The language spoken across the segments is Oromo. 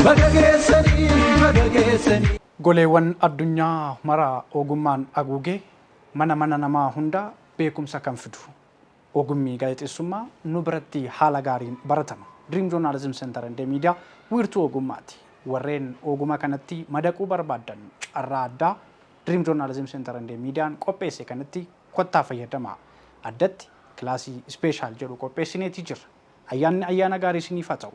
Baga geessanii, baga geessanii. Goleewwan addunyaa mara ogummaan haguugee mana mana namaa hundaa beekumsa kan fidu. Ogummi gaazexeessummaa nu biratti haala gaariin baratama. Dream Journalism Center and Media wiirtuu ogummaati. Warreen ogummaa kanatti madaquu barbaaddan carraa addaa Dream Journalism Center and Mediaan qopheesse kanatti kottaa fayyadamaa. Addatti kilaasii special jedhu qopheessineetii jirra. Ayyaanni ayyaana gaarii isiniif haa ta'u.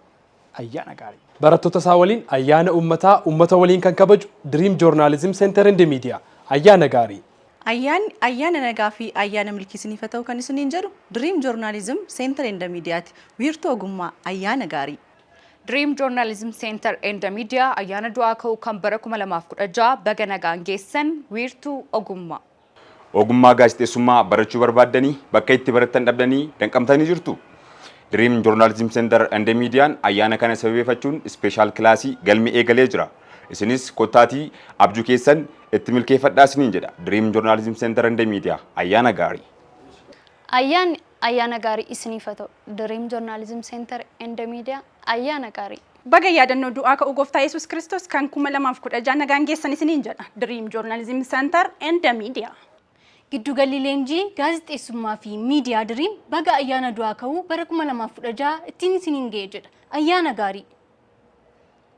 Ayyaana gaarii. Barattoota isaa waliin ayyaana uummataa uummata waliin kan kabaju Dream Journalism Center and Media, ayyaana gaarii. Ayyaanni ayyaana nagaa fi ayyaana milkii isiniif haa ta'u kan isiniin jedhu Dream Journalism Center and Mediaati. Wiirtuu ogummaa, ayyaana gaarii. Dream Journalism Center and Media, ayyaana du'aa ka'uu kan bara 2016 baga nagaan geessan, wiirtuu ogummaa. Ogummaa gaazexeessummaa barachuu barbaaddanii bakka itti barattan dhabdanii danqamtanii jirtu. Dream Journalism Center and Mediaan ayyaana kana sababeeffachuun special kilaasii galmi eegalee jira. Isinis kottaatii abjuu keessan itti milkeeffadhaa isiniin jedha. Dream Journalism Center and Media, ayyaana gaarii. Ayyaanni ayyaana gaarii isiniif haa ta'u. Dream Journalism Center and Media, ayyaana gaarii. Baga yaadannoo du'aa ka'uu Gooftaa Yesuus Kiristoos kan 2016 nagaan geessan isiniin jedha. Dream Journalism Center and Media. Giddugalli leenjii gaazexeessummaa fi miidiyaa Dream baga ayyaana du'aa ka'uu bara 2016 ittiin isiniin ga'e jedha. Ayyaana gaarii.